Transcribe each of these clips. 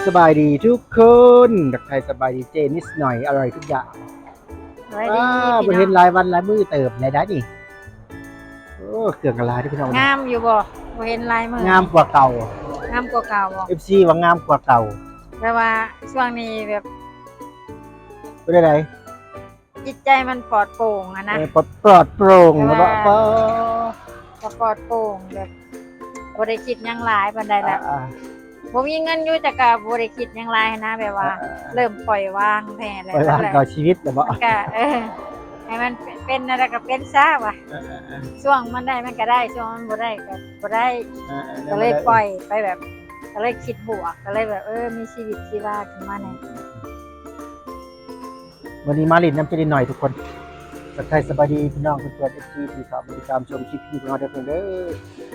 ສະບາຍດີທຸກຄົນ ທັກທາຍສະບາຍດີເຈ້ນິດໜ້ອຍ ອະຮ່ອຍທຸກຢ່າງ. ສະບາຍດີ ອ້າວ ພີ່ນ້ອງ ບໍ່ເຫັນຫຼາຍວັນຫຼາຍມື້ເຕີບແລ້ວໄດ໋ນີ້. ໂອ້ ເຄື່ອງກໍຫຼາຍເດ້ພີ່ນ້ອງ. ງາມຢູ່ບໍ່? ບໍ່ເຫັນຫຼາຍມື້ ງາມກວ່າເກົ່າ. ງາມກວ່າເກົ່າບໍ່? ເອັຟຊີວ່າງາມກວ່າເກົ່າ. ແປວ່າຊ່ວງນີ້ແບບ ເປັນໃດ? ຈິດໃຈມັນປອດໂປ່ງຫັ້ນນະ. ເອີ ປອດ ປອດໂປ່ງ ແບບວ່າ ເນາະ ປອດ ກໍປອດໂປ່ງ ແບບບໍ່ໄດ້ຄິດຫຍັງຫຼາຍປານໃດລະ. ອ່າໆ ບໍ່ມີເງິນຢູ່ ແຕ່ກໍບໍ່ໄດ້ຄິດຫຍັງຫຼາຍຫັ້ນນະ ແບບວ່າ ອ່າໆ ເລີ່ມປ່ອຍວາງແທ້ແລ້ວ. ປ່ອຍວາງ ແລ້ວກໍຊີວິດແລ້ວບໍ່? ມັນກໍ ເອີ ໃຫ້ມັນເປັນແນວໃດກໍເປັນຊະວ່າ. ເອີໆໆ ຊ່ວງມັນໄດ້ມັນກໍໄດ້ ຊ່ວງມັນບໍ່ໄດ້ກໍບໍ່ໄດ້. ເອີໆໆ ກໍເລີຍປ່ອຍໄປແບບ ກໍເລີຍຄິດບວກ ກໍເລີຍແບບ ເອີ ມີຊີວິດຊີວາຂຶ້ນມາແດ່. ມື້ນີ້ມາຫຼິ້ນນຳເຈ້ນິດໜ້ອຍທຸກຄົນ. ທັກທາຍສະບາຍດີພີ່ນ້ອງເພື່ອນໆ ເອັຟຊີ ທີ່ເຂົ້າມາຕິດຕາມຊົມຄລິບຂອງເຮົາເດີເພິ່ນເດີ.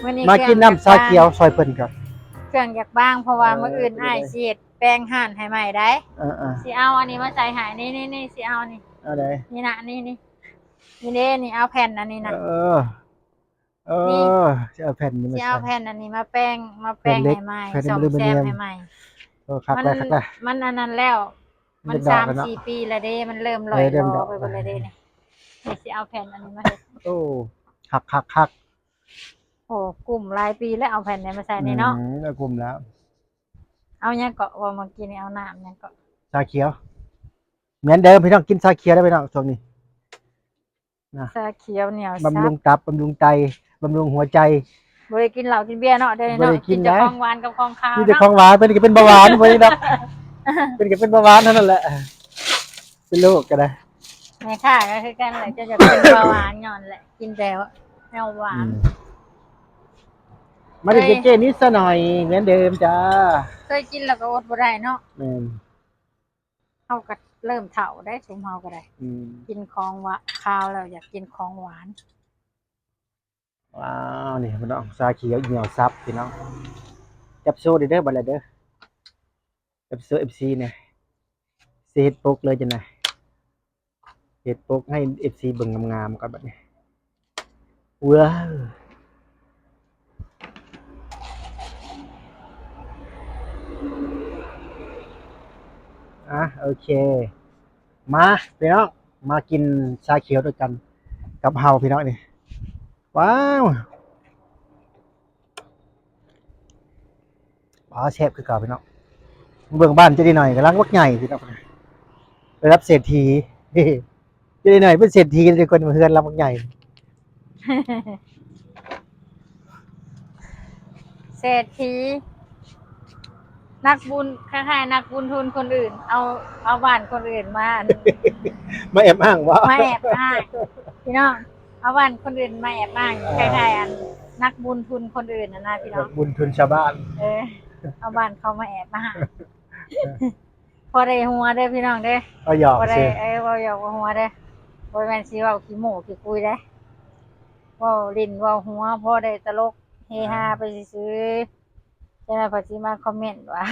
ມື້ນີ້ມາກິນນ້ຳຊາຂຽວຊ່ອຍເພິ່ນກ່ອນ. ເຄື່ອງຢາກບາງ ເພາະວ່າ ເອີ ມື້ອື່ນອ້າຍຊິເຮັດແປງຮ້ານໃຫ້ໃໝ່ໄດ໋. ເອີໆ ຊິເອົາອັນນີ້ມາໃສ່ໃຫ້ ນີ້ໆໆ ຊິເອົານີ້ ເອົາໃດ? ນີ້ນະ ນີ້ໆ ນີ້ເດ້ ນີ້ ເອົາແຜ່ນອັນນີ້ນະ. ເອີ ເອີ ນີ້ ຊິເອົາແຜ່ນນີ້ມາ ຊິເອົາແຜ່ນອັນນີ້ມາແປງ ມາແປງໃຫ້ໃໝ່ ສ້ອມແຊມໃຫ້ໃໝ່. ເອີ ຄັກຫຼາຍ ຄັກຫຼາຍ. ມັນອັນນັ້ນແລ້ວ ມັນສາມສີ່ປີແລ້ວເດ້ ມັນເລີ່ມລ່ອຍຫຼໍ່ໄປເບິດແລ້ວເດ້ນີ້. ຊິເອົາແຜ່ນອັນນີ້ມາເຮັດ. ໂອ້ ຄັກໆໆ. ໂອ້ ກຸ້ມຫຼາຍປີແລ້ວ ເອົາແຜ່ນນີ້ມາໃສ່ນີ້ເນາະ. ອືມ ເອົາກຸ້ມແລ້ວ. ເອົາຫຍັງເກາະ ວ່າເມື່ອກີ້ນີ້ ເອົານ້ຳຫຍັງເກາະ? ຊາຂຽວ ເໝືອນເດີມພີ່ນ້ອງ ກິນຊາຂຽວໄດ້ພີ່ນ້ອງຊ່ວງນີ້. ນະ ຊາຂຽວໜຽວ ບຳລຸງຕັບ ບຳລຸງໄຕ ບຳລຸງຫົວໃຈ. ບໍ່ໄດ້ກິນເຫຼົ້າກິນເບຍເນາະ ດຽວນີ້ເນາະ. ບໍ່ໄດ້ກິນ ກິນແຕ່ຂອງຫວານກັບຂອງຄາວ. ມີແຕ່ຂອງຫວານ ເພິ່ນກໍເປັນເບົາຫວານ ບໍ່ໄດ້ດອກ. ເພິ່ນກໍເປັນເບົາຫວານເທົ່ານັ້ນແຫຼະ ເປັນໂລກກໍໄດ້. ແມ່ຄ້າກໍຄືກັນແຫຼະ ເຈົ້າຢາກເປັນເບົາຫວານຍ້ອນແຫຼະ ກິນແຕ່ແນວຫວານ. ອືມ ມາເດີ ເຄີຍ ເຈ້ນິດໜ້ອຍ ເໝືອນເດີມຈ້າ. ເຄີຍກິນແລ້ວກໍອົດບໍ່ໄດ້ເນາະ. ແມ່ນ. ເຮົາກໍເລີ່ມເຖົ້າໄດ໋ ຊຸມເຮົາກໍໄດ້. ອືມ ກິນຂອງຫວານ ຄາວແລ້ວຢາກກິນຂອງຫວານ. ວ້າວ ນີ້ພີ່ນ້ອງ ຊາຂຽວໜຽວສັບພີ່ນ້ອງ. ຈັບໂຊເດີ ບັດລະເດີ ຈັບໂຊເອັຟຊີແດ່. ຊິເຮັດປົກເລີຍຈັ່ງໃດ. ເຮັດປົກໃຫ້ເອັຟຊີເບິ່ງງາມໆກ່ອນບັດນີ້. ວ້າວ ອ່ະ ໂອເຄ ມາພີ່ນ້ອງ ມາກິນຊາຂຽວດ້ວຍກັນກັບເຮົາພີ່ນ້ອງນີ້. ວ້າວ ອໍ ແຊບຄືເກົ່າພີ່ນ້ອງ. ເບິ່ງບ້ານເຈ້ນິດໜ້ອຍກຳລັງບັກໃຫຍ່ພີ່ນ້ອງ ລະດັບເສດຖີ. ເຈ້ນິດໜ້ອຍເປັນເສດຖີທຸກຄົນ ເຮືອນລະບັກໃຫຍ່. ເສດຖີ ນັກບຸນ ຄ້າຍໆ ນັກບຸນທຶນຄົນອື່ນ ເອົາ ເອົາບ້ານຄົນອື່ນມາ ມາແອບອ້າງບໍ່? ມາແອບອ້າງ ພີ່ນ້ອງ. ເອົາບ້ານຄົນອື່ນມາແອບອ້າງ ເອີ ຄ້າຍໆ ອັນ ນັກບຸນທຶນຄົນອື່ນຫັ້ນນະພີ່ນ້ອງ ນັກບຸນທຶນຊາວບ້ານ. ເອີ ເອົາບ້ານເຂົາມາແອບອ້າງ ພໍໄດ້ຫົວເດີພີ່ນ້ອງເດີ. ເວົ້າຫຍອກ ພໍໄດ້ຊື່ ເອີ ເວົ້າຫຍອກເວົ້າຫົວເດີ ບໍ່ແມ່ນຊິເວົ້າຂີ້ໂມ້ຂີ້ຄຸຍເດ້ ເວົ້າຫຼິ້ນເວົ້າຫົວ ພໍໄດ້ຕະຫຼົກເຮຮາໄປຊື່ໆ. ຈັ່ງໃດເພິ່ນຊິມາຄອມເມັນວ່າ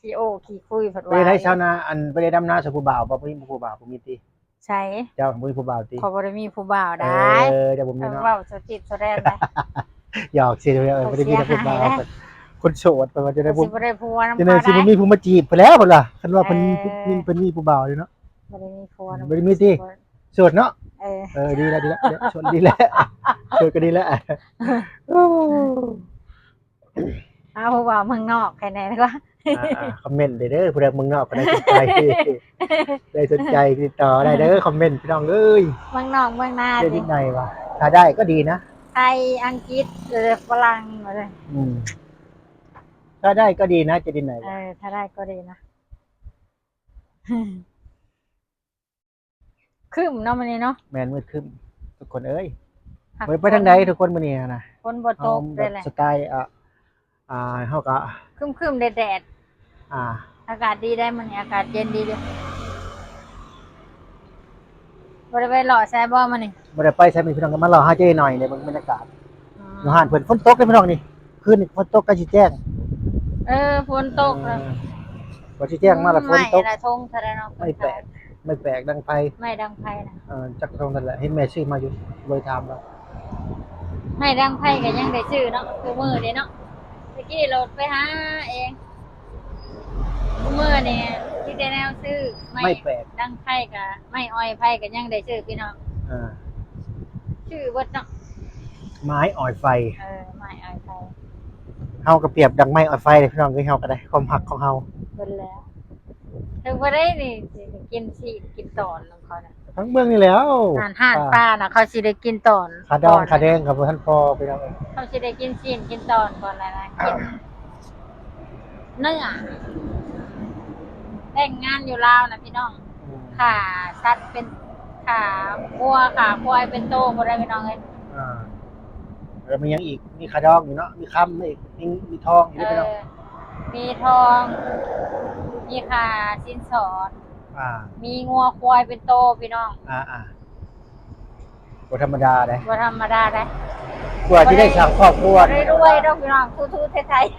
ຂີ້ໂອ້ຂີ້ຄຸຍ ເພິ່ນວ່າ. ເປັນໃດຊາວນາ ອັນ ໄປໄດ້ດຳນາໃສ່ຜູ້ບ່າວບໍ່? ບໍ່ມີຜູ້ບ່າວ ບໍ່ມີຕິ? ໃສ? ເຈົ້າບໍ່ມີຜູ້ບ່າວຕິ? ຂ້ອຍບໍ່ໄດ້ມີຜູ້ບ່າວໄດ໋. ເອີ ເຈົ້າບໍ່ມີເນາະ ເວົ້າໂຊຈິດໂຊແດນໄດ໋. ຫຍອກຊື່ ເອີ ບໍ່ໄດ້ມີຜູ້ບ່າວ ຄົນໂສດ ເພິ່ນວ່າຈະໄດ້ ຊິບໍ່ໄດ້ຜົວນຳ ຈະໄດ້ຊິບໍ່ມີຜູ້ມາຈີບພຸ້ນແຫຼະ ເພິ່ນວ່າ. ຄັນວ່າເພິ່ນ ເອີ ເພິ່ນມີຜູ້ບ່າວຢູ່ເນາະ. ບໍ່ໄດ້ມີຜົວນຳ ບໍ່ໄດ້ມີຕິ? ໂສດເນາະ. ເອີ ເອີ ດີແລ້ວ ດີແລ້ວ ໂສດດີແລ້ວ ໂສດກໍດີແລ້ວ. ເອົາຜູ້ບ່າວເມືອງນອກໃຫ້ແດ່ດີກວ່າ. ອ່າໆ ຄອມເມັນໄດ້ເດີ ຜູ້ໃດເມືອງນອກ ຜູ້ໃດສົນໃຈ ຜູ້ໃດສົນໃຈຕິດຕໍ່ໄດ້ເດີ ຄອມເມັນພີ່ນ້ອງເອີຍ. ເມືອງນອກເມືອງນາຕິ ເຮັດໄດ້ຫວາ? ຖ້າໄດ້ກໍດີນະ ໄທ ອັງກິດ ເອີ ຝຣັ່ງ ອືມ ຖ້າໄດ້ກໍດີນະ ຈະດິນໄດ້ຫວາ? ເອີ ຖ້າໄດ້ກໍດີນະ. ຄຶ້ມເນາະມື້ນີ້ເນາະ. ແມ່ນ ມືດຄຶ້ມທຸກຄົນເອີຍ. ຫາກ ບໍ່ໄດ້ໄປທາງໃດທຸກຄົນມື້ນີ້ຫັ້ນນະ. ຝົນບໍ່ຕົກເລີຍແຫຼະ ສະໄຕລ໌ ອ່າ ອ່າ ເຮົາກໍຄຶ້ມໆແດດໆ. ອ່າ ອາກາດດີໄດ໋ມື້ນີ້ ອາກາດເຢັນດີເດ້. ບໍ່ໄດ້ໄປເລາະໃສບໍ່ມື້ນີ້? ບໍ່ໄດ້ໄປໃສ ມີພີ່ນ້ອງກໍມາເລາະຫາເຈ້ໜ້ອຍເດ້ ເບິ່ງບັນຍາກາດ. ອືມ ຢູ່ຮ້ານເພິ່ນ ຝົນຕົກເດ້ພີ່ນ້ອງນີ້ ຄືນນີ້ຝົນຕົກ ໃກ້ຊິແຈ້ງ. ເອີ ຝົນຕົກແລ້ວ ເອີ ວ່າຊິແຈ້ງມາແລ້ວຝົນຕົກ. ໄມ້ນະ ທົ່ງເທົ່າໃດເນາະ? ໄມ້ແປກ ໄມ້ແປກດັງໄຟ ໄມ້ດັງໄຟນະ. ເອີ ຈັກທົ່ງເທົ່າໃດ ເຫັນແມ່ຊື້ມາຢູ່ ບໍ່ໄດ້ຖາມລາວ. ໄມ້ດັງໄຟກໍຍັງໄດ້ຊື້ເນາະ ທຸກມື້ນີ້ເນາະ. ຕະກີ້ໂລດໄປຫາເອງ ມື້ນີ້ມີແຕ່ແນວຊື້ ໄມ້ ໄມ້ແປກ ດັງໄຟກະ ໄມ້ອ້ອຍໄຟກະຍັງໄດ້ຊື້ພີ່ນ້ອງ ອ່າ ຊື້ເບິດເນາະ ໄມ້ອ້ອຍໄຟ ເອີ ໄມ້ອ້ອຍໄຟ ເຮົາກໍປຽບດັ່ງໄມ້ອ້ອຍໄຟເດ້ພີ່ນ້ອງເອີຍ ເຮົາກໍໄດ້ຄວາມຮັກຂອງເຮົາ ເບິດແລ້ວ ເຖິງບໍ່ໄດ້ນີ້ ຊິໄດ້ກິນຊີ້ນກິນຕອນ ເຂົານະ ທາງເມືອງນີ້ແຫຼ້ວ ຮ້ານ ຮ້ານ ອ່າ ປ້ານະ ເຂົາຊິໄດ້ກິນຕອນ ຄ່າດອງຄ່າແດງກໍບໍ່ທັນພໍພີ່ນ້ອງເອີຍ ເຂົາຊິໄດ້ກິນຊີ້ນກິນຕອນກ່ອນແລ້ວນະ ກິນເນື້ອ ແຮງງານຢູ່ລາວນະພີ່ນ້ອງ ອືມ ຂ້າສັດເປັນ ຂ້າງົວຂ້າຄວາຍເປັນໂຕພຸ້ນນະພີ່ນ້ອງເອີຍ ອ່າ ແລ້ວມີຫຍັງອີກ ມີຄ່າດອງຢູ່ເນາະ ມີຄຳອີກ ມີ ມີທອງຢູ່ເດ້ພີ່ນ້ອງ ເອີ ມີທອງ ມີຄ່າສິນສອດ ອ່າ ມີງົວຄວາຍເປັນໂຕພີ່ນ້ອງ ອ່າໆ ບໍ່ທຳມະດາເດ້ ບໍ່ທຳມະດາເດ້ ກວ່າຊິໄດ້ສ້າງຄອບຄົວ ບໍ່ໄດ້ລວຍດອກພີ່ນ້ອງ ທູໆໄທໆ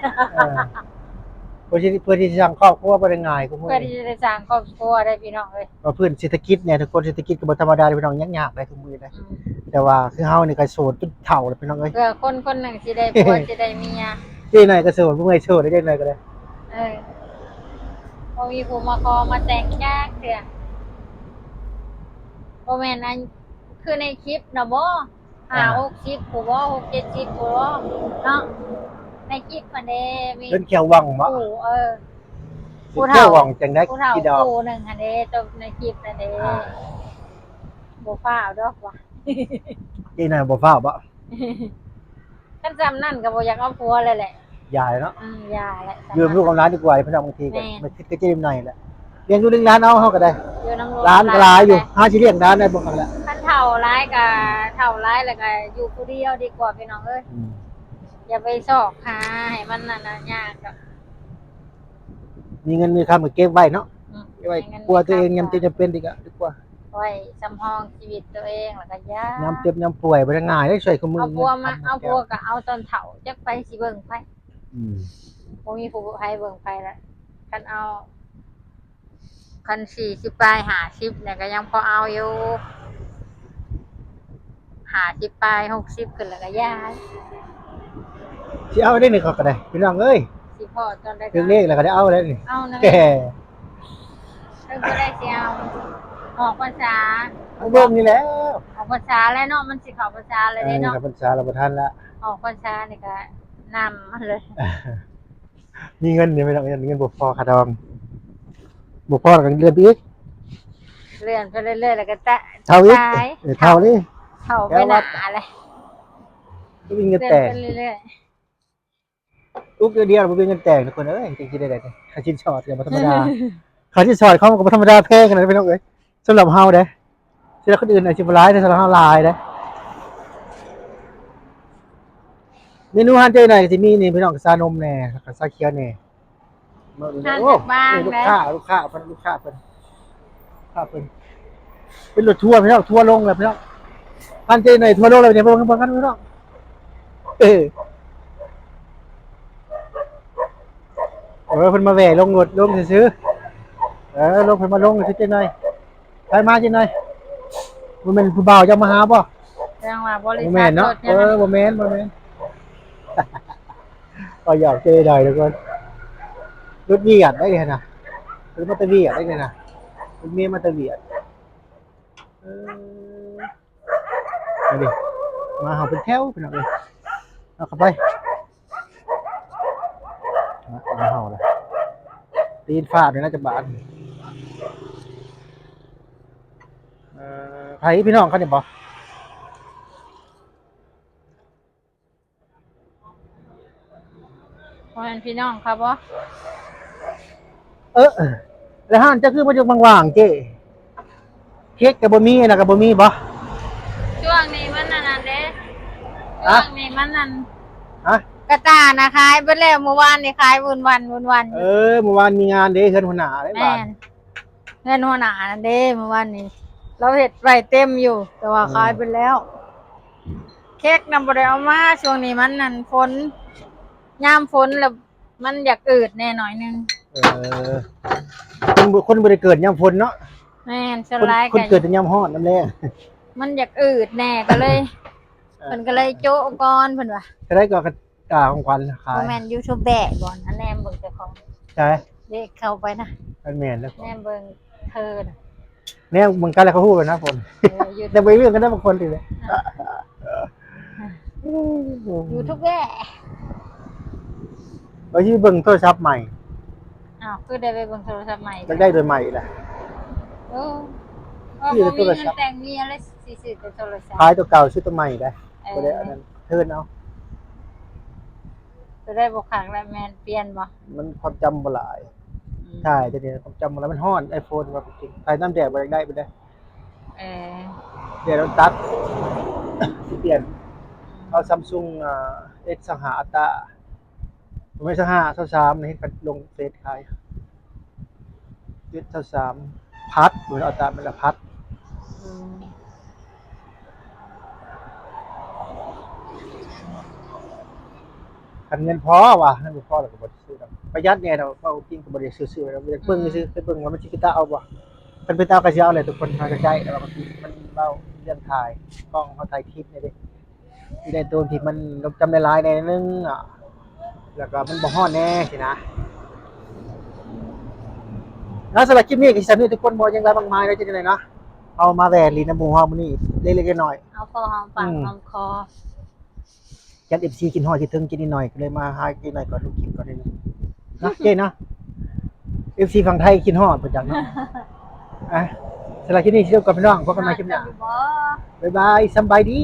ເອີ ເພື່ອຊິ ເພື່ອຊິສ້າງຄອບຄົວບໍ່ໄດ້ງ່າຍ ເພື່ອທີ່ຈະໄດ້ສ້າງຄອບຄົວໄດ້ພີ່ນ້ອງເອີຍ ວ່າພື້ນເສດຖະກິດແດ່ທຸກຄົນ ເສດຖະກິດກໍບໍ່ທຳມະດາເດ້ພີ່ນ້ອງ ຍາກໆໄດ້ທຸກມື້ເດ້ ອືມ ແຕ່ວ່າຄືເຮົານີ້ກໍໂສດຈົນເຖົ້າແລ້ວພີ່ນ້ອງເອີຍ ເພື່ອຄົນຄົນໜຶ່ງຊິໄດ້ຜົວ ຊິໄດ້ເມຍ ເຈົ້ໜ້ອຍກໍໂສດ ຜູ້ໃໝ່ໂສດ ເຈົ້ໜ້ອຍກໍໄດ້ ເອີ ບໍ່ມີຜູ້ມາຂໍມາແຕ່ງຈັກເທື່ອ ບໍ່ແມ່ນອັນ ຄືໃນຄລິບນະບໍ ຫ້າ ອ່າ ຫົກສິບຜູ້ບໍ ຫົກເຈັດສິບຜູ້ບໍເນາະ ໃນຄລິບຫັ້ນເດ້ ມີ ເປັນແຂວຫວ່າງບໍ ຜູ້ ເອີ ເປັນແຂວຫວ່າງຈັ່ງໃດ ຜູ້ເຖົ້າ ຜູ້ເຖົ້າຜູ້ໜຶ່ງຫັ້ນເດ້ ຕົວໃນຄລິບຫັ້ນເດ້ ອ່າ ບໍ່ຟ້າວດອກວ່າ ເຈົ້ນະບໍ່ຟ້າວບໍ ຄັນຊ່ຳນັ້ນກໍບໍ່ຢາກເອົາຜົວແລ້ວແຫຼະ ຢ່າແຫຼະເນາະ ອືມ ຢ່າແຫຼະ ຢືມລູກເອົາຫຼານດີກວ່າ ພີ່ນ້ອງ ບາງທີກໍ ແມ່ນ ມັນຄິດກໍຈະໄດ້ໜ້ອຍແຫຼະ ລ້ຽງລູກລ້ຽງຫຼານເອົາ ເຮົາກໍໄດ້ ຢູ່ນຳລູກ ຫຼານກໍຫຼາຍຢູ່ ຫຼານກໍຫຼາຍ ເຮົາຊິລ້ຽງຫຼານໄດ້ບໍ່ຄັກລະ ຄັນເຖົ້າຫຼາຍກໍເຖົ້າຫຼາຍແລ້ວກໍຢູ່ຜູ້ດຽວດີກວ່າພີ່ນ້ອງເອີຍ ອືມ ຢ່າໄປຊອກຫາໃຫ້ມັນນັ້ນນະ ຍາກດອກ ມີເງິນມີຄຳກໍເກັບໄວ້ເນາະ ອືມ ເກັບໄວ້ ມີເງິນ ກົວຕົວເອງ ມີຄຳ ຍາມເຈັບຍາມເປັນອີກອະ ດີກວ່າ ໄວ້ສຳຮອງຊີວິດຕົວເອງ ແລ້ວກໍຢ່າ ຍາມເຈັບຍາມປ່ວຍບໍ່ໄດ້ງ່າຍເດ້ ຊ່ວຍຄູ່ມື້ ເອົາຜົວມາ ເອົາຜົວກໍເອົາຕອນເຖົ້າ ຈັກໃຜຊິເບິ່ງໃຜ ອືມ ບໍ່ມີຜູ້ໃຜເບິ່ງໃຜລະ ຄັນເອົາ ຄັນສີ່ສິບປາຍ ຫ້າສິບນີ້ກໍຍັງພໍເອົາຢູ່ ຫ້າສິບປາຍ ຫົກສິບຂຶ້ນແລ້ວກໍຢ່າ ຊິເອົາໄດ້ນີ້ ຂ້ອຍກໍໄດ້ ພີ່ນ້ອງເອີຍ ຊິພໍຕອນໃດ ເຖິງເລກແລ້ວກໍໄດ້ເອົາແລ້ວນີ້ ເອົານະ ເອີ ບໍ່ໄດ້ຊິເອົາ ອອກພັນສາ ເອົາເບິ່ງນີ້ແຫຼະ ອອກພັນສາແລ້ວເນາະ ມັນຊິເຂົ້າພັນສາແລ້ວເດ້ເນາະ ເອີ ເຂົ້າພັນສາແລ້ວບໍ່ທັນລະ ອອກພັນສານີ້ກໍນຳມັນເລີຍ ມີເງິນນີ້ ພີ່ນ້ອງ ເງິນບໍ່ພໍຄ່າດອງ ບໍ່ພໍກໍເລື່ອນໄປອີກ ເລື່ອນໄປເລື້ອຍໆ ແລ້ວກໍຕະ ເຖົ້າອີກ ຕາຍ ເອີ ເຖົ້ານີ້ ເຖົ້າໄປໜ້າແລ້ວ ບໍ່ມີເງິນແຕ່ງ ເລື່ອນໄປເລື້ອຍໆ ອຸກດຽວບໍ່ມີເງິນແຕ່ງທຸກຄົນເອີຍ ຈັ່ງຊິໄດ້ໄດ້ ຄ່າສິນສອດກໍບໍ່ທຳມະດາ ຄ່າສິນສອດເຂົາກໍບໍ່ທຳມະດາ ແພງຂະໜາດນັ້ນ ພີ່ນ້ອງເອີຍ ສຳລັບເຮົາເດ້ ສຳລັບຄົນອື່ນອາດຊິບໍ່ຫຼາຍ ແຕ່ສຳລັບເຮົາຫຼາຍເດ້. ເມນູຮ້ານເຈ້ໜ້ອຍກໍຊິມີນີ້ພີ່ນ້ອງ ຊານົມແດ່ ແລ້ວກໍຊາຂຽວແດ່. ຮ້ານ ໂອ້ ຈາກບ້ານ ນີ້ລູກຄ້າ ເດ້ ລູກຄ້າເພິ່ນ ລູກຄ້າເພິ່ນ ລູກຄ້າເພິ່ນ ເປັນລົດທົວພີ່ນ້ອງ ທົວລົງແລ້ວພີ່ນ້ອງ. ຮ້ານເຈ້ໜ້ອຍທົວລົງແລ້ວ ເບິ່ງ ເບິ່ງກັນພີ່ນ້ອງ. ເອີ ເອີ ເພິ່ນມາແວ່ລົງລົດລົງຊື່ໆ. ເອີ ລົງ ເພິ່ນມາລົງຊື່ໆ ເຈ້ໜ້ອຍ. ໃຜມາເຈ້ໜ້ອຍ? ບໍ່ແມ່ນຜູ້ບ່າວເຈົ້າມາຫາບໍ່? ແສດງວ່າບໍລິສັດ ບໍ່ແມ່ນເນາະ ລົດ ເອີ ບໍ່ແມ່ນ ບໍ່ແມ່ນ. ກໍຢອກເຈ້ໜ້ອຍທຸກຄົນ. ລົດຫວຽດໄດ໋ນີ້ນະ ລົດມາແຕ່ຫວຽດໄດ໋ນີ້ນະ ລົດເມມາແຕ່ຫວຽດ. ເອີ ມາດິ ມາເຮົາເປັນແຖວພີ່ນ້ອງເອີຍ. ເອົາເຂົ້າໄປ ມາເຮົາລະ ຕີນຟາດເລີຍນະຈັກບາດ. ເອີ ໃຜພີ່ນ້ອງຄັນນີ້ບໍ່? ບໍ່ແມ່ນພີ່ນ້ອງເຂົາບໍ່? ເອີ ແລ້ວຮ້ານເຈົ້າຄືມາຢູ່ຫວ່າງໆ ເຈ້? ເຄັກກໍບໍ່ມີ ອັນນັ້ນກໍບໍ່ມີບໍ່? ຊ່ວງນີ້ມັນອັນນັ້ນເດ້ ຮະ? ຊ່ວງນີ້ມັນອັນ ຮະ? ກະຕ່ານະຂາຍເບິດແລ້ວ ມື້ວານນີ້ຂາຍວຸ່ນວັນ ວຸ່ນວັນ. ເອີ ມື້ວານມີງານເດ້ ເຮືອນຫົວໜ້າເດ້. ແມ່ນ ບາດ ເຮືອນຫົວໜ້ານັ້ນເດ້ ມື້ວານນີ້ລາວເຮັດໄວ້ເຕັມຢູ່ ແຕ່ວ່າ ເອີ ຂາຍເບິດແລ້ວ. ເຄັກນະບໍ່ໄດ້ເອົາມາ ຊ່ວງນີ້ມັນອັນ ຝົນ ຍາມຝົນລະ ມັນຢາກອືດແດ່ໜ້ອຍໜຶ່ງ. ເອີ ຄົນບໍ່ ຄົນບໍ່ໄດ້ເກີດຍາມຝົນເນາະ. ແມ່ນ ສ່ວນຫຼາຍ ຄົນ ຄົນເກີດແຕ່ຍາມຮ້ອນ ຍາມແລ້ງ ມັນຢາກອືດແດ່ ກໍເລີຍ ເອີ ເພິ່ນກໍເລີຍໂຈະກ່ອນ ເພິ່ນວ່າ. ເທົ່າໃດກໍ ຄ່າຂອງຂວັນຂາຍ ບໍ່ແມ່ນຢູທູບເບີບໍ່? ອັນແນມເບິ່ງແຕ່ຂອງ ໃສ? ເລກເຂົ້າໄປນະ ມັນແມ່ນແລ້ວ ແນມເບິ່ງເທີນະ ແນມເບິ່ງກັນແລ້ວກໍຮູ້ແລ້ວນະ ຄົນ ເອີ ຢູ່ ແຕ່ບໍ່ເລື່ອງກັນນະບາງຄົນຕິເລີຍ ຢູທູບແບ ວ່າຊິເບິ່ງໂທລະສັບໃໝ່ ອ້າວ ຄືໄດ້ໄປເບິ່ງໂທລະສັບໃໝ່ ຢາກໄດ້ໂຕໃໝ່ລະ ເອີ ບໍ່ມີເງິນແຕ່ງເມຍແລ້ວຊິຊື້ໂຕໂທລະສັບ ຂາຍໂຕເກົ່າຊື້ໂຕໃໝ່ໄດ້ ເອີ ບໍ່ໄດ້ອັນນັ້ນ ເທີນເອົາ ໂຕໃດບໍ່ຄັກລະແມ່ນປ່ຽນບໍ່ ມັນຄວາມຈຳບໍ່ຫຼາຍ ອືມ ຖ່າຍແຕ່ນີ້ຄວາມຈຳບໍ່ຫຼາຍ ມັນຮ້ອນ iPhone ວ່າຈິງ ຖ່າຍນຳແດດບໍ່ຢາກໄດ້ປານໃດ ເອີ ແດດມັນຕັດ ຊິປ່ຽນ ເອົາ Samsung ອາ S ຊາວຫ້າ Ultra ບໍ່ແມ່ນຊາວຫ້າ ຊາວສາມ ເຫັນເຂົາລົງເຟສຂາຍ S ຊາວສາມ Plus ບໍ່ແມ່ນ Ultra ແມ່ນລະ Plus ອືມ ຄັນເງິນພໍວ່າ ເງິນບໍ່ພໍແລ້ວກໍບໍ່ໄດ້ຊື້ດອກ ປະຢັດແດ່ດອກ ເວົ້າຈິງກໍບໍ່ໄດ້ຊື້ໆດອກ ຢາກເບິ່ງຊື່ໆ ໄປເບິ່ງວ່າມັນຊິເປັນຕາເອົາບໍ່ ຄັນເປັນຕາເອົາກໍຊິເອົາແຫຼະທຸກຄົນ ເຮົາກໍໃຊ້ ແຕ່ວ່າມັນເວົ້າເລື່ອງຖ່າຍກ້ອງ ເຮົາຖ່າຍຄລິບນີ້ເດ້ ຊິໄດ້ໂຕທີ່ມັນລົບຈຳຫຼາຍໆແດ່ໜຶ່ງ ແລ້ວກໍມັນບໍ່ຮ້ອນແດ່ຊີ້ນະ ແລ້ວສຳລັບຄລິບນີ້ກໍຊິສ່ຳນີ້ທຸກຄົນ ບໍ່ຫຍັງຫຼາຍມາກມາຍເນາະ ຈັ່ງໃດເນາະ ເຮົາມາແວ່ຫຼິ້ນນຳໝູ່ເຮົາມື້ນີ້ເລັກໆນ້ອຍໆ ເອົາພໍຫອມປາກ ອືມ ຫອມຄໍ ຢ້ານເອັຟຊີຄິດຮອດຄິດເຖິງກິນນິດໜ້ອຍ ກໍເລີຍມາຫາກິນໜ້ອຍກ່ອນ ລົງຄລິບກ່ອນນີ້ເນາະ ເຈ້ເນາະ ເອັຟຊີຝັ່ງໄທຄິດຮອດປະຈັກເນາະ ອ່ະ ສຳລັບຄລິບນີ້ຊິຈົບກ່ອນພີ່ນ້ອງ ພົບກັນໃໝ່ຄລິບໜ້າ ບາຍບາຍ ສຳບາຍດີ.